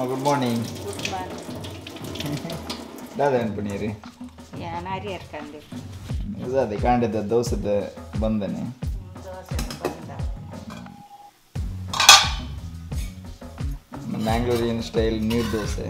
ಅಮ್ಮ good morning. Good morning. ದಾದ ಅನ್ಪುನೀರಿ? ಯಾನ್ ಹರಿಯರ್ ಕಂದೆ. ಅದೇ ಕಾಂಡೆದ ದೋಸೆದ ಬಂದನೆ. ದೋಸೆ ಬಂದ. ಮ್ಯಾಂಗ್ಳೂರಿಯನ್ ಸ್ಟೈಲ್ ನೀರು ದೋಸೆ.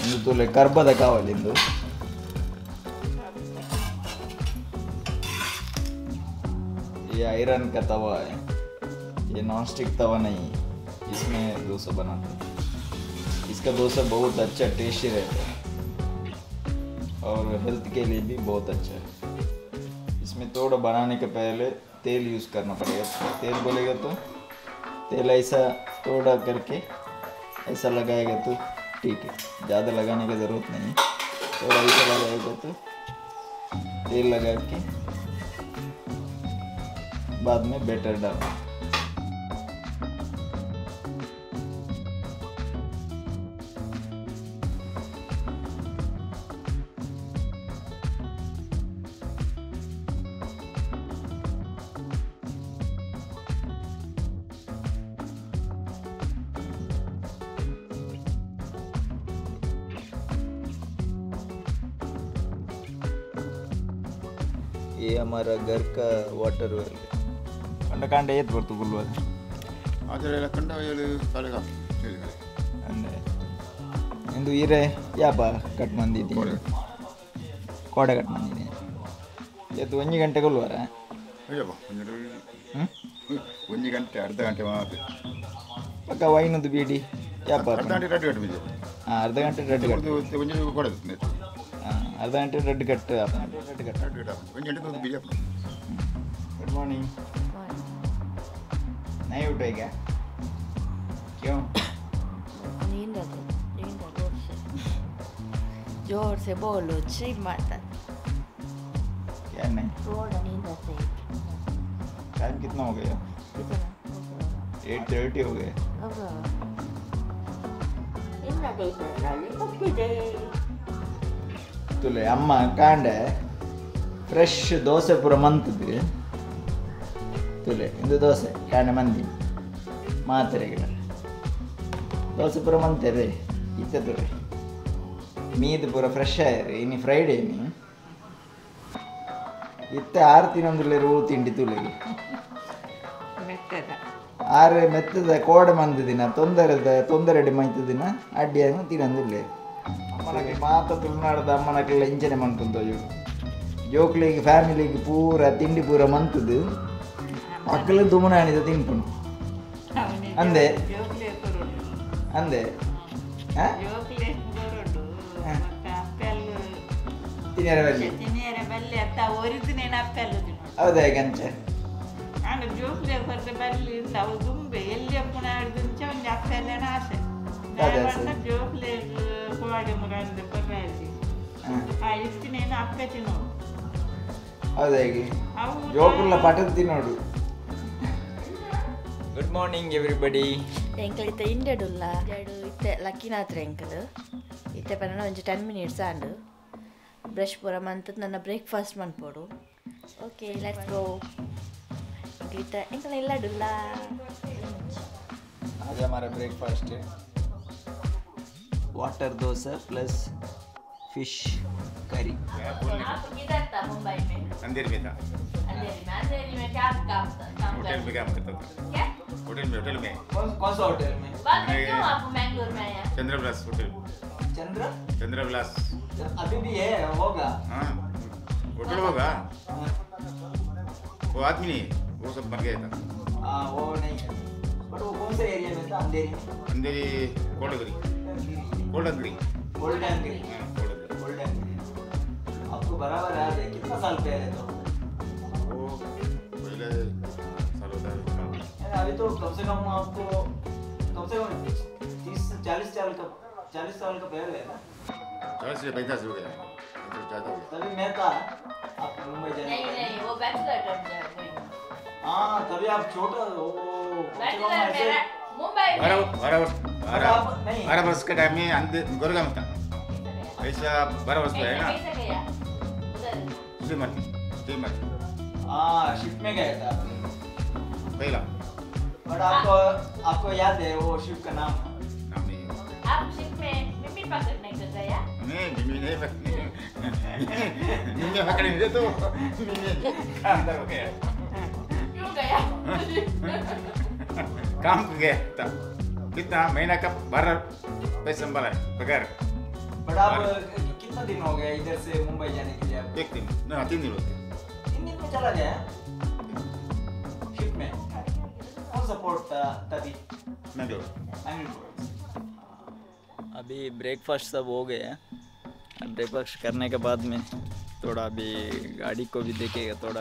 ಇಂದು ತುಲೆ ಕರ್ಬದ ಕಾವಲಿಂದು. ये आयरन का तवा है, ये नॉन स्टिक तवा नहीं है, इसमें डोसा बनाते हैं। इसका डोसा बहुत अच्छा टेस्टी रहता है और हेल्थ के लिए भी बहुत अच्छा है। इसमें थोड़ा बनाने के पहले तेल यूज़ करना पड़ेगा। तेल बोलेगा तो तेल ऐसा थोड़ा करके ऐसा लगाएगा तो ठीक है, ज़्यादा लगाने की ज़रूरत नहीं है। थोड़ा ऐसा लगाएगा तो तेल लगा के बाद में बैटर डालना। ये हमारा घर का वाटर वेल है। ಕಂಡ ಕಾಂಡ ಏತ್ ಬರ್ತು ಗುಲ್ವಾದ ಆದರೆ ಕಂಡ ಏಳು ಕಾಲೆಗ ಅಂದರೆ ಇಂದು ಈರೆ ಯಾಪ ಕಟ್ ಮಂದಿದ್ದೀನಿ, ಕೋಡೆ ಕಟ್ ಮಂದಿದ್ದೀನಿ. ಏತು 1 ಗಂಟೆ ಗುಲ್ವಾರ? ಅಯ್ಯಪ್ಪ, 1 ಗಂಟೆ ಅರ್ಧ ಗಂಟೆ ಮಾತ್ರ. ಪಕ್ಕ ವೈನದು ಬೀಡಿ ಯಾಪ? ಅರ್ಧ ಗಂಟೆ ರಡ್ಡು ಕಟ್ಟು ಬಿದ್ದೆ. ಹಾಂ, ಅರ್ಧ ಗಂಟೆ ರಡ್ಡು ಕಟ್ಟು. ಒಂಜಿ ಕೊಡೋದು. ಹಾಂ, ಅರ್ಧ ಗಂಟೆ ರಡ್ಡು ಕಟ್ಟು, ರಡ್ಡು ಕಟ್ಟು ರಡ್ಡು ಕಟ್ಟು 1 ಗಂಟೆ ಬೀಜ. Good morning. नहीं उठे क्या? क्यों? नींद आ गई, नींद आ जोर से जोर से बोलो, छी माता। क्या नहीं? थोड़ा नींद आती है। टाइम कितना हो गया? कितना? 8:30 हो गए। अब इतना देर ತುಲೆ ಅಮ್ಮ ಕಾಂಡೆ ಫ್ರೆಶ್ ದೋಸೆ ಪೂರ ಮಂತದ್ದು ತುಲೆ. ಇಂದು ದೋಸೆ ಕಾಂಡೆ ಮಂದಿ ಮಾತ್ರೆ ಗಿಡ ದೋಸೆ ಪೂರ ಮಂತೇವೆ ಇತ್ತ ತುಲೆ ಮೀದು ಪೂರ ಫ್ರೆಶ್ ಆಯ್ರಿ. ಇನ್ನು ಫ್ರೈಡೇ ನೀ ಇತ್ತ 6 ತಿನ್ನೊಂದುಲ್ಲೇರು ತಿಂಡಿ ತುಲೆಗೆ ಆರು ಮೆತ್ತದ ಕೋಡೆ ಮಂದ ದಿನ ತೊಂದರೆದ ತೊಂದರೆ ಮಂತ ದಿನ ಅಡ್ಡಿಯಾಗ ತಿನ್ನೊಂದುಲ್ಲೇರು. ಅಮ್ಮನಕ್ಕೆ ಮಾತ ತುಳುನಾಡದ ಅಮ್ಮನಕ್ಕೆಲ್ಲ ಇಂಚನೆ ಮನ್ಪುಂತೋಜು ಜೋಕ್ಲಿಗೆ ಫ್ಯಾಮಿಲಿಗೆ ಪೂರ ತಿಂಡಿ ಪೂರ ಮಂತದ್ದು ಮಕ್ಕಳು ದುಮನಾಣಿದ ತಿನ್ಪುನು ಅಂದೆ ಅಂದೆ ತಿನ್ನಿಯರ ಬಲ್ಲಿ ಹೌದಾ ಗಂಚೆ ಹೌದಾ ಜೋಕುಲ್ಲ ಪಟದ ತಿನ್ನೋಡು. Good morning everybody. ಎಂಕಲ್ ಇತ್ತೆ ಇಂಡೆಡುಲ್ಲ ಇಂಡೆಡು ಇತ್ತೆ ಲಕ್ಕಿನಾತ್ರ ಎಂಕಲ್ ಇತ್ತೆ ಪನ್ನ ಒಂಜಿ 10 ಮಿನಿಟ್ಸ್ ಆಂಡ್ ಬ್ರಷ್ ಪೂರ ಮಂತದ್ ನನ್ನ ಬ್ರೇಕ್ಫಾಸ್ಟ್ ಮನ್ಪೋಡು. Okay let's go. ಎಂಕಲ್ ಇತ್ತೆ ಎಂಕಲ್ ಇಲ್ಲಡುಲ್ಲ. आज हमारा ब्रेकफास्ट है water dosa plus fish curry. आप किधर था मुंबई में? अंधेरी में था। अंधेरी में, अंधेरी में क्या काम था? होटल में काम करता था। क्या? होटल में, होटल में। कौन सा होटल में? बाद में क्यों आप बैंगलोर में आया? चंद्र विलास होटल। चंद्र? चंद्र विलास अभी भी है होगा? हाँ होटल होगा। वो आदमी नहीं, वो सब मर गया था। हाँ वो नहीं है। बट वो कौन से एरिया में था? अंधेरी में। अंधेरी कोल्डगिरी। कोल्डगिरी। कोल्डगिरी। कोल्डगिरी आपको बराबर याद है। कितना साल पहले तो? वो पहले साल होता है। अभी तो कम से कम आपको कम से कम 30-40 साल का 40 साल का पहले है ना? 40 से 45 हो गया, ज़्यादा हो गया। तभी मैं था आप मुंबई जाने। नहीं नहीं वो बैचलर टर्म है। हाँ तभी आप छोटा हो। मुंबई 12 12 वर्ष के टाइम में अंध गोरेगांव में था। ऐसा 12 वर्ष का है ना। Steamer steamer. हाँ, शिप में गया था पहला। बट आपको आपको याद है वो शिप का नाम? नाम नहीं। आप शिप में मिमी पकड़ने को गया? नहीं, मिमी नहीं पकड़ने। मिमी पकड़ने तो मिमी अंदर हो गया। क्यों गया? काम को गया था। कितना महीना का 12 पैसे संभाला है पगार। बट आप कितना दिन हो गया इधर से मुंबई जाने के लिए? आप 1 दिन ना 3 दिन होते। 3 दिन में चला गया शिप में? कौन सा पोर्ट था तभी? मैंगलोर। मैंगलोर। अभी ब्रेकफास्ट सब हो गया है। ब्रेकफास्ट करने के बाद में थोड़ा अभी गाड़ी को भी देखेगा थोड़ा।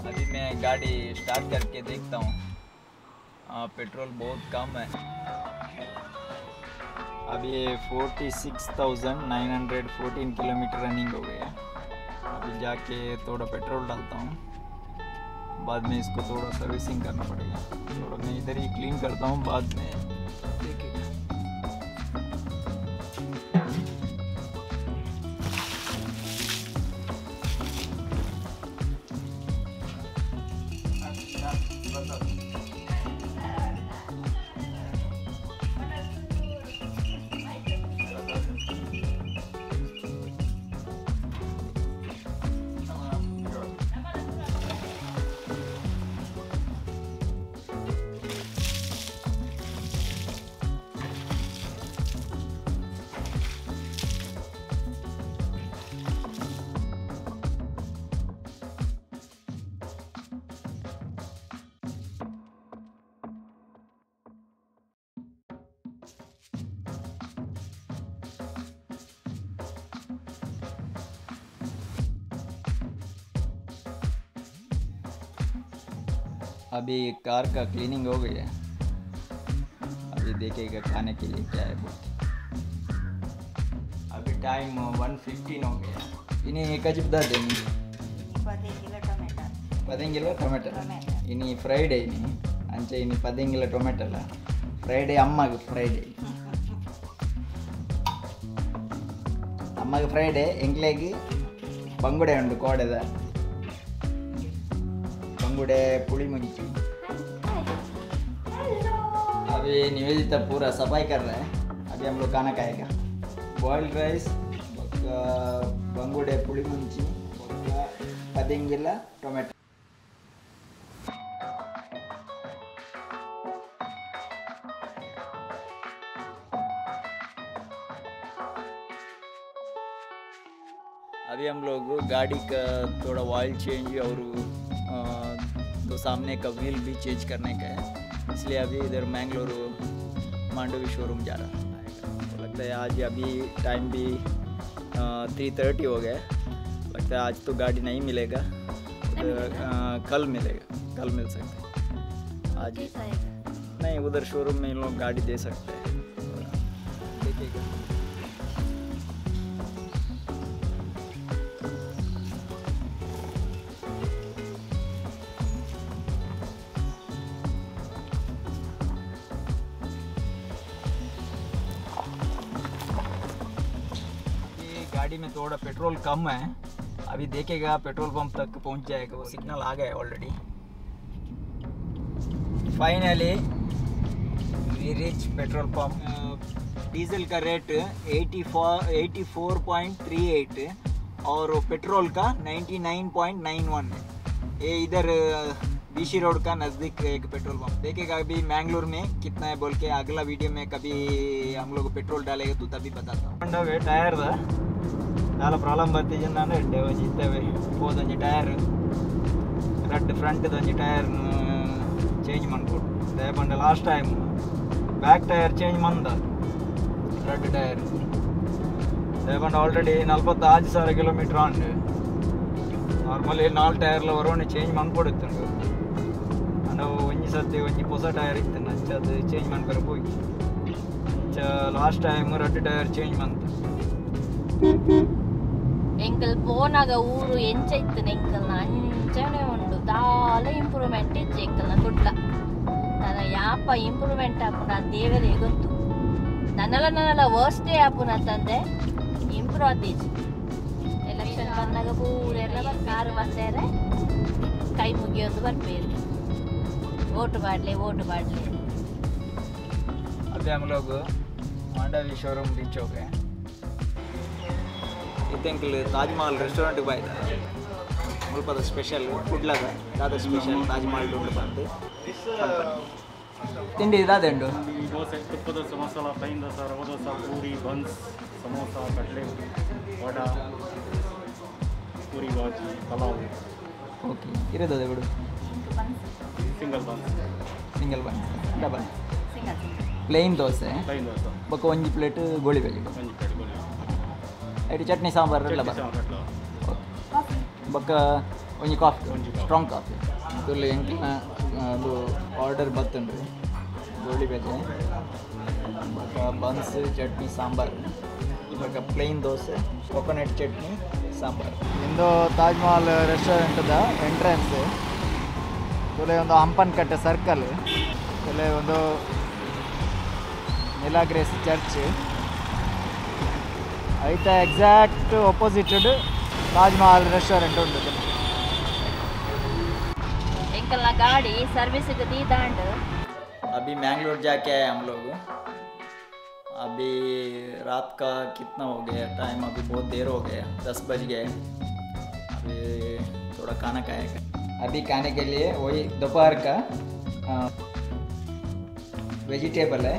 अभी मैं गाड़ी स्टार्ट करके देखता हूँ। पेट्रोल बहुत कम है अभी। 46,914 किलोमीटर रनिंग हो गया। अभी जाके थोड़ा पेट्रोल डालता हूँ, बाद में इसको थोड़ा सर्विसिंग करना पड़ेगा। थोड़ा मैं इधर ही क्लीन करता हूँ, बाद में देखेगा। अभी कार का क्लीनिंग हो गई है। अभी देखेगा खाने के लिए क्या है बोल। अभी टाइम 1:15 हो गया। इन्हें कजिब देनी 15 ಕಿಲೋ ಟೊಮೆಟೊ. ಇನಿ ಫ್ರೈಡೇ ಇನಿ ಅಂಚೆ ಇನಿ 15 ಕಿಲೋ ಟೊಮೆಟೊಲ ಫ್ರೈಡೇ ಅಮ್ಮಗೆ ಫ್ರೈಡೇ ಅಮ್ಮಗೆ ಫ್ರೈಡೇ ಎಂಕ್ಲೆಗ್ ಬಂಗುಡೆ ಉಂಡು ಕೋಡೆದ ಬಂಗುಡೆ ಪುಳಿ ಮುಂಚಿ. अभी निवेदिता पूरा सफाई कर रहा है। अभी हम लोग खाना खाएगा। बॉइल्ड राइस ಬಂಗುಡೆ ಪುಳಿ ಮುಂಚಿ ಪದಿಂಗಿಲ್ಲ ಟೊಮೆಟೊ. अभी हम लोग गाड़ी का थोड़ा ऑयल चेंज और तो सामने का व्हील भी चेंज करने का है, इसलिए अभी इधर मैंगलोर मांडवी शोरूम जा रहा है। तो लगता है आज अभी टाइम भी 3:30 हो गया। लगता है आज तो गाड़ी नहीं मिलेगा, कल मिलेगा, कल मिल सकता है। आज नहीं, उधर शोरूम में इन लोग गाड़ी दे सकते हैं, देखिएगा। गाड़ी में थोड़ा पेट्रोल कम है, अभी देखेगा पेट्रोल पंप तक पहुंच जाएगा। वो सिग्नल आ गया already. Finally we reach petrol pump. Diesel का रेट 84.38 और पेट्रोल का 99.91 है। ये इधर बीसी रोड का नज़दीक एक पेट्रोल पंप। देखेगा अभी मैंगलोर में कितना है बोल के अगला वीडियो में कभी हम लोग पेट्रोल डालेगा तो तभी बताता हूँ। टायर ದಾಲ ಪ್ರಾಬ್ಲಮ್ ಬರ್ತಿದ್ದೆ ನಾನು ಎಡ್ಡೆ ಒಂಜಿ ಇತ್ತವೆ ಪೋದೊಂಜಿ ಟೈರ್ ರಡ್ಡ್ ಫ್ರಂಟ್ ಒಂಜಿ ಟೈರ್ ಚೇಂಜ್ ಮನ್ಪೊಡು. ದಾಯೆ ಪಂಡ last time back tyre change ಮಂದ ರಡ್ಡ್ ಟೈರ್. ದಾಯೆ ಪಂಡ ಆಲ್ರೆಡಿ 46,000 ಕಿಲೋಮೀಟರ್ ಆಂಡ್. ನಾರ್ಮಲಿ 4 ಟೈರ್ಲ ಒರೋಣೆ ಚೇಂಜ್ ಮನ್ಪೊಡಿತ್ತುಂಡು. ಅಂಡ ಒಂಜಿ ಸರ್ತಿ ಒಂಜಿ ಪೊಸ ಟೈರ್ ಇತ್ತು ಅಂಚ ಅದು ಚೇಂಜ್ ಮನ್ಪೆರೆ ಪೋಯಿ. ಅಂಚ ಲಾಸ್ಟ್ ಟೈಮ್ ರಡ್ಡ್ ಟೈರ್ ಚೇಂಜ್ ಮಂತ. ಎಂಕಲ್ ಪೋನಾಗ ಊರು ಎಂಚ ಇತ್ತು ಎಂಕಲ್ನ ಅಂಚನೆ ಉಂಡು ದಾಲ ಇಂಪ್ರೂವ್ಮೆಂಟ್ ಇಜ್ಜಿ ಎಂಕಲ್ನ ಕುಡ್ಲ. ನನ್ನ ಯಾಪ ಇಂಪ್ರೂವ್ಮೆಂಟ್ ಆಪುನ ದೇವರೇ ಗೊತ್ತು. ನನ್ನಲ ನನ್ನಲ ವರ್ಸ್ಟೇ ಆಪುನ ತಂದೆ ಇಂಪ್ರೂವ್ ಆತೀಜಿ. ಎಲೆಕ್ಷನ್ ಬಂದಾಗ ಪೂರೆಲ್ಲ ಕಾರು ಬರ್ತಾರೆ, ಕೈ ಮುಗಿಯೋದು ಬರ್ಬೇರು, ಓಟು ಮಾಡಲಿ ಓಟು ಮಾಡಲಿ. अभी हम लोग मांडवी शोरूम रीच हो गए. ಇತ್ತೆಂಕಲ್ ತಾಜ್ ಮಹಲ್ ರೆಸ್ಟೋರೆಂಟ್ ಬಾಯ್ದ ಮುಲ್ಪದ ಸ್ಪೆಷಲ್ ಕುಡ್ಲದ ದಾದ ಸ್ಪೆಷಲ್ ತಾಜ್ ಮಹಲ್ ಉಂಡು ಬಂದು ತಿಂಡಿ ದಾದೆ ಉಂಡು. ದೋಸೆ, ತುಪ್ಪ dosa, masala, plain dosa, rava dosa, puri, buns, samosa, cutlet, vada, puri bhaji, pulao. Okay ಇರೋದು ಬಿಡು. Single buns. Single buns double plain dosa plain dosa ಬೊಕ್ಕ ಒಂಜಿ ಪ್ಲೇಟ್ ಗೋಳಿ ಬಜ್ಜಿ. ಒಂಜಿ ಪ್ಲೇಟ್ ಗೋಳಿ ಐಟ್ ಚಟ್ನಿ ಸಾಂಬಾರ್ ಎಲ್ಲ ಸಾಂಬಾರ್. ಬೊಕ್ಕ ಒಂಜಿ ಕಾಫಿ, ಸ್ಟ್ರಾಂಗ್ ಕಾಫಿ. ತುಲ್ಲಿ ಎಂಕ್ಲ ಅದು ಆರ್ಡರ್ ಬತ್ತುಂಡು ಗೋಳಿ ಬಜ್ಜಿ ಬೊಕ್ಕ ಬನ್ಸ್ ಚಟ್ನಿ ಸಾಂಬಾರ್ ಬೊಕ್ಕ ಪ್ಲೇನ್ ದೋಸೆ ಕೊಕೊನಟ್ ಚಟ್ನಿ ಸಾಂಬಾರ್. ಇಂದು ತಾಜ್ ಮಹಲ್ ರೆಸ್ಟೋರೆಂಟ್ದ ಎಂಟ್ರೆನ್ಸ್. ತುಲೆ ಒಂದು ಹಂಪನಕಟ್ಟೆ ಸರ್ಕಲ್, ತುಲೆ ಒಂದು ಮಿಲಾಗ್ರೇಸ್ ಚರ್ಚ್ ಐತ exact opposite Taj Mahal restaurant ಉಂಟು. ಎಂಕಲ್ನ ಗಾಡಿ सर्विस दी दांड. अभी मैंगलोर जाके आए हम लोग. अभी रात का कितना हो गया टाइम, अभी बहुत देर हो गया, 10 बज गए. अभी थोड़ा खाना खाएगा. अभी खाने के लिए वही दोपहर का वेजिटेबल है,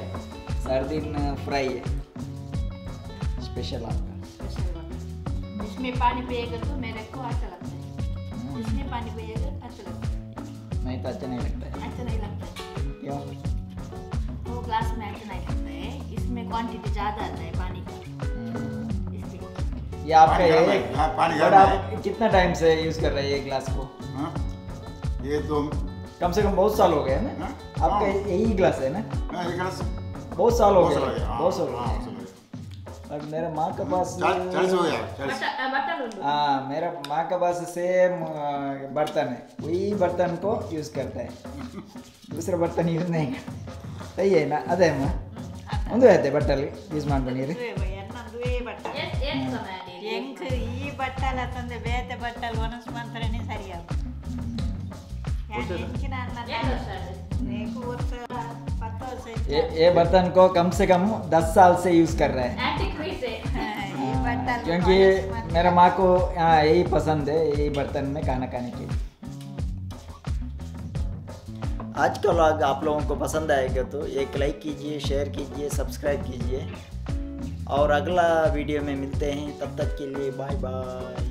सार्डिन फ्राई है स्पेशल आपका. इसमें पानी पिएगा तो मेरे को अच्छा लगता है. इसमें पानी पिएगा अच्छा लगता है. नहीं तो अच्छा नहीं लगता है. अच्छा नहीं लगता है. क्यों? वो ग्लास में अच्छा नहीं लगता है, इसमें क्वांटिटी ज़्यादा आता है पानी का, इसलिए. ये आपका ये पानी बट आप कितना टाइम से यूज़ कर रहे हैं ये ग्लास को? हाँ? ये तो कम से कम बहुत साल हो गए ना आपका? यही ग्लास है ना? ये ग्लास बहुत साल हो गए, बहुत साल हो गए. और मेरा माँ के पास 40 हो गया. हाँ मेरा माँ के पास सेम बर्तन है, वही बर्तन को यूज़ करता है, दूसरा बर्तन यूज़ नहीं करता. सही है ना? ಅದೇ ಅಮ್ಮ ಒಂದು ಐತೆ ಬಟ್ಟಲ್ಲಿ ಯೂಸ್ ಮಾಡ್ಬಂದಿರಿ. ಈ ಬಟ್ಟಲ ತಂದೆ ಬೇತೆ ಬಟ್ಟಲ್ ಒಣಸ್ ಮಂತ್ರನೇ ಸರಿಯಾಗ. ये बर्तन को कम से कम 10 साल से यूज़ कर रहे हैं क्योंकि मेरा माँ को यही पसंद है, यही बर्तन में खाना खाने के लिए. आज का व्लॉग आप लोगों को पसंद आएगा तो एक लाइक कीजिए, शेयर कीजिए, सब्सक्राइब कीजिए और अगला वीडियो में मिलते हैं. तब तक के लिए बाय बाय.